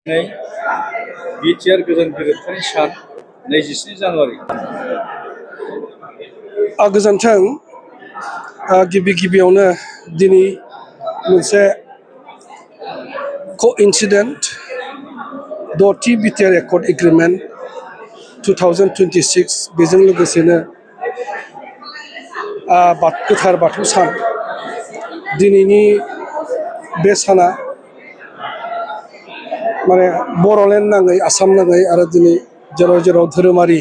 नै बिटिआर गोजोन गोरोबथानि सान 27 जानुवारि। गोजोन्थों। गिबियावनो दिनै मोनसे कोइन्सिडेन्ट 10थि बिटिआर एकर्ड एग्रिमेन्ट 2026 बेजों लोगोसेनो गोथार बाथौ सान। दिनैनि बे साना माने बर'लेण्ड नाङै आसाम नाङै आरो दिनै जेराव जेराव धोरोमारि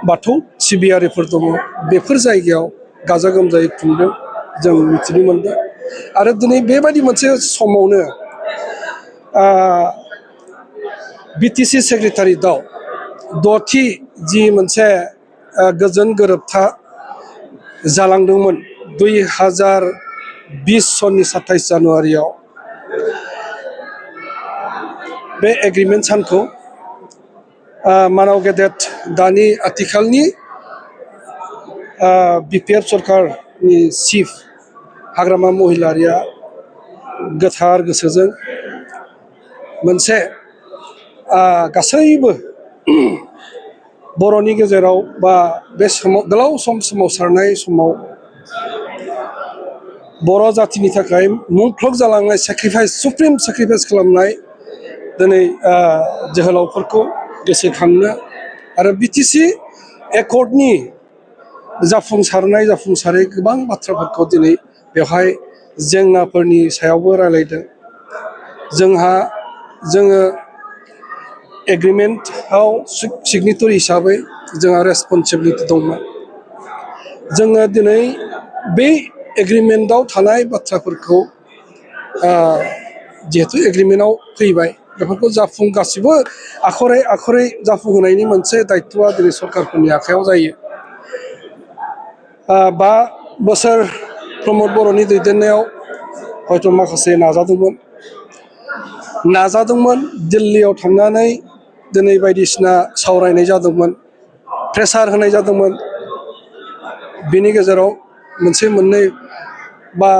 बाथौ सिबियारिफोर दङ बेफोर जायगायाव गाजा गोमजायै खुंदों जों मिथिनो मोनदों। आरो दिनै बेबायदि मोनसे समावनो बिटिसि सेक्रेटारियेटआव 10थि जि मोनसे गोजोन गोरोबथा जालांदोंमोन 2020 सननि 27 जानुवारियाव बे एग्रिमेन्ट सानखौ मानाव गेदेर दानि आथिखालनि बिपिएफ सरकारनि चिफ हाग्रामा महिलारिया गोथार गोसोजों मोनसे गासैबो बर'नि गेजेराव बा बे समाव गोलाव सम सोमावसारनाय समाव बर' जातिनि थाखाय मुंख्लं जालांनाय सेक्रिफाइस सुप्रिम सेक्रिफाइस खालामनाय दिनै जोहोलावफोरखौ गोसोखांनो आरो बिटिसि एकर्डनि जाफुंसारै गोबां बाथ्राफोरखौ दिनै बेवहाय जेंनाफोरनि सायावबो रायलायदों। जोङो एग्रिमेन्टआव सिगनेटरि हिसाबै जोंहा रेसपन्सिबिलिटि दंमोन। जोङो दिनै बे एग्रिमेन्टआव थानाय बाथ्राफोरखौ जिहेतु एग्रिमेन्टआव फैबाय बेफोरखौ गासिबो आखरै जाफुंहोनायनि मोनसे दायित्वआ दिनै सरकारफोरनि आखायाव जायो। 5 बोसोर प्रमद बर'नि दैदेननायाव हयथ' माखासे नाजादोंमोन दिल्लीयाव थांनानै दिनै बायदिसिना सावरायनाय जादोंमोन, प्रेसार होनाय जादोंमोन। बिनि गेजेराव मोनसे मोननै बा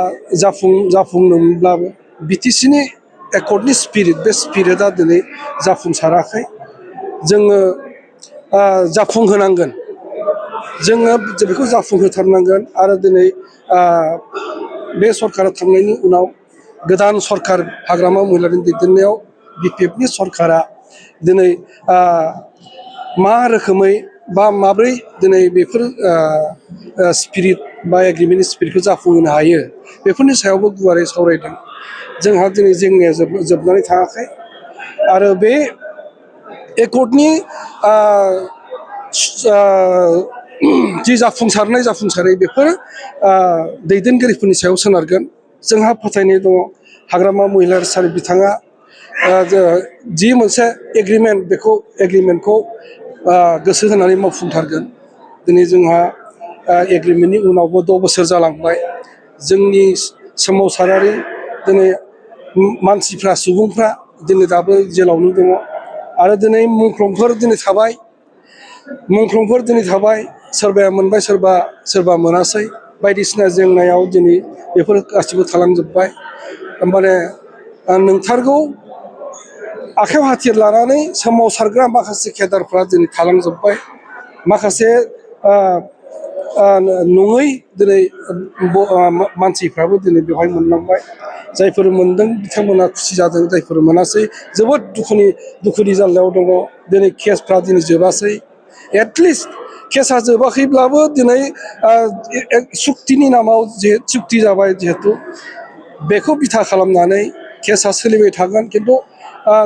जाफुंनोब्लाबो बिटिसिनि एकर्डनि स्पिरिट बे स्पिरिटआ दिनै जाफुंसाराखै। जोङो जाफुंहोनांगोन, जोङो बेखौ जाफुंहोथारनांगोन। आरो दिनै बे सरकारा थांनायनि उनाव गोदान सरकार हाग्रामा महिलारिनि दैदेननायाव बिपिएफनि सरकारा दिनै मा रोखोमै बा माब्रै दिनै बेफोर स्पिरिट बा एग्रिमेन्टनि स्पिरिटखौ जाफुंहोनो हायो बेफोरनि सायावबो गुवारै सावरायदों। जोंहा दिनै जेंनाया जोबनानै थाङाखै आरो बे एकर्डनि जि जाफुंसारै बेफोर दैदेनगिरिफोरनि सायाव सोनारगोन। जोंहा फोथायनाय दङ हाग्रामा महिलारि सार बिथाङा जि मोनसे एग्रिमेन्टखौ गोसो होनानै मावफुंथारगोन। दिनै जोंहा एग्रिमेन्टनि उनावबो 6 बोसोर जालांबाय। जोंनि सोमावसारारि दिनै सुबुंफ्रा दिनै दाबो जेलावनो दङ आरो दिनै मुंख्लंफोर दिनै थाबाय सोरबाया मोनबाय सोरबा मोनासै बायदिसिना जेंनायाव दिनै बेफोर गासिबो थालांजोब्बाय। माने नोंथारगौ आखायाव हाथियार लानानै सोमावसारग्रा माखासे केडारफ्रा दिनै थालांजोब्बाय। माखासे नङै दिनै मानसिफ्राबो दिनै बेवहाय मोननांबाय। जायफोर मोनदों बिथांमोना खुसि जादों, जायफोर मोनासै जोबोद दुखुनि जाल्लायाव दङ। दिनै केसफ्रा दिनै जोबासै। एटलिस्ट केसा जोबाखैब्लाबो दिनै सुक्तिनि नामाव सुक्ति जाबाय जिहेतु बेखौ बिथा खालामनानै केसा सोलिबाय थागोन। खिन्थु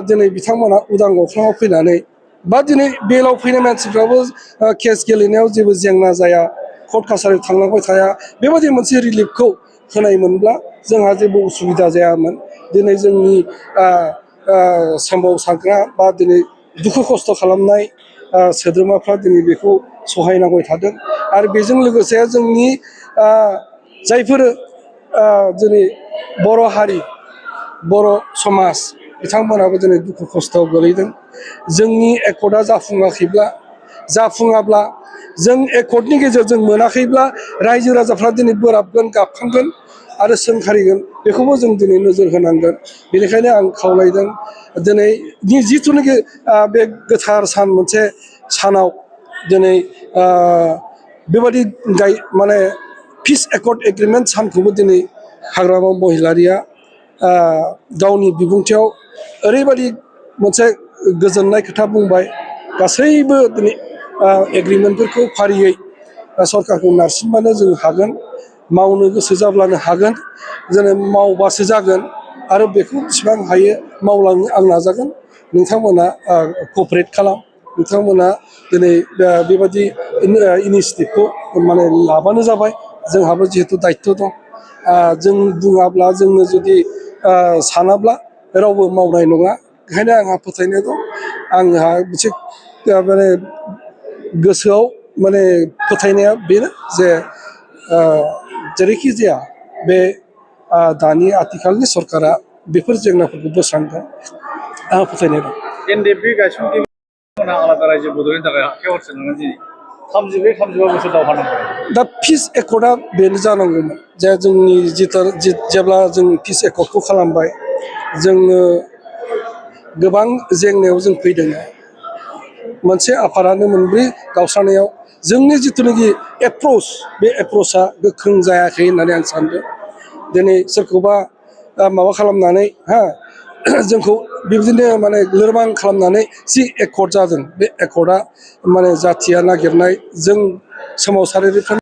दिनै बिथांमोना उदां अख्राङाव फैनानै बा दिनै बेलाव फैनाय मानसिफ्राबो केस गेलेनायाव जेबो जेंना जाया, कर्ट कासारियाव थांनांबाय थाया, बेबायदि मोनसे रिलिफखौ होनायमोनब्ला जोंहा जेबो उसुबिदा जायामोन। दिनै जोंनि सोमावसारग्रा बा दिनै दुखु खस्थ' खालामनाय सोद्रोमाफ्रा दिनै बेखौ सहायनांबाय थादों। आरो बेजों लोगोसे जोंनि जायफोर दिनै बर' हारि बर' समाज बिथांमोनाबो दिनै दुखु खस्थ'आव गोलैदों। जोंनि एकर्डआ जाफुङाब्ला जों एकर्डनि गेजेरजों मोनाखैब्ला रायजो राजाफ्रा दिनै बोराबगोन, गाबखांगोन आरो सोंखारिगोन बेखौबो जों दिनै नोजोर होनांगोन बेनिखायनो आं खावलायदों दिनै जिथुनाखि बे गोथार सान मोनसे सानाव दिनै बेबादि माने पिस एकर्ड एग्रिमेन्ट सानखौबो दिनै हाग्रामा महिलारिया गावनि बिबुंथियाव ओरैबायदि मोनसे गोजोननाय खोथा बुंबाय गासैबो दिनै एग्रिमेन्टफोरखौ फारियै सरकारखौ नारसिनबानो जों हागोन मावनो गोसो जाब्लानो हागोन जोङो मावबासो जागोन आरो बेखौ बेसेबां हायो मावलांनो आं नाजागोन नोंथांमोना कपारेट खालाम नोंथांमोना दिनै बेबादि इनिसियेटिभखौ माने लाबानो जाबाय जोंहाबो जिहेथु दायित्व दं जों बुङाब्ला जोंनो जुदि सानाब्ला रावबो मावनाय नङा ओंखायनो आंहा फोथायनाय दं आंहा मोनसे माने गोसोआव माने फोथायनाया बेनो जे जेरैखि जाया बे दानि आथिखालनि सरकारा बेफोर जेंनाफोरखौ बोस्रांगोन आंहा फोथायनाय दं एनडिएफबि गायसनगिरिफोरा आलादा रायजो बड'लेण्डनि थाखाय आखायाव हरसोनानै दिनै 34 बोसोर दावहा नांबाय दा पिस एकर्डआ बेनो जानांगौमोन जे जोंनि जेब्ला जों पिस एकर्डखौ खालामबाय जोङो गोबां जेंनायाव जों फैदों मोनसे आफादानो मोनब्रै गावस्रानायाव जोंनि जिथुनाखि एप्रच बे एप्रचआ गोख्रों जायाखै होननानै आं सानदों दिनै सोरखौबा माबा खालामनानै जोंखौ बिदिनो माने लोरबां खालामनानै जि एकर्ड जादों बे एकर्डआ माने जाथिया नागिरनाय जों सोमावसारारिफोर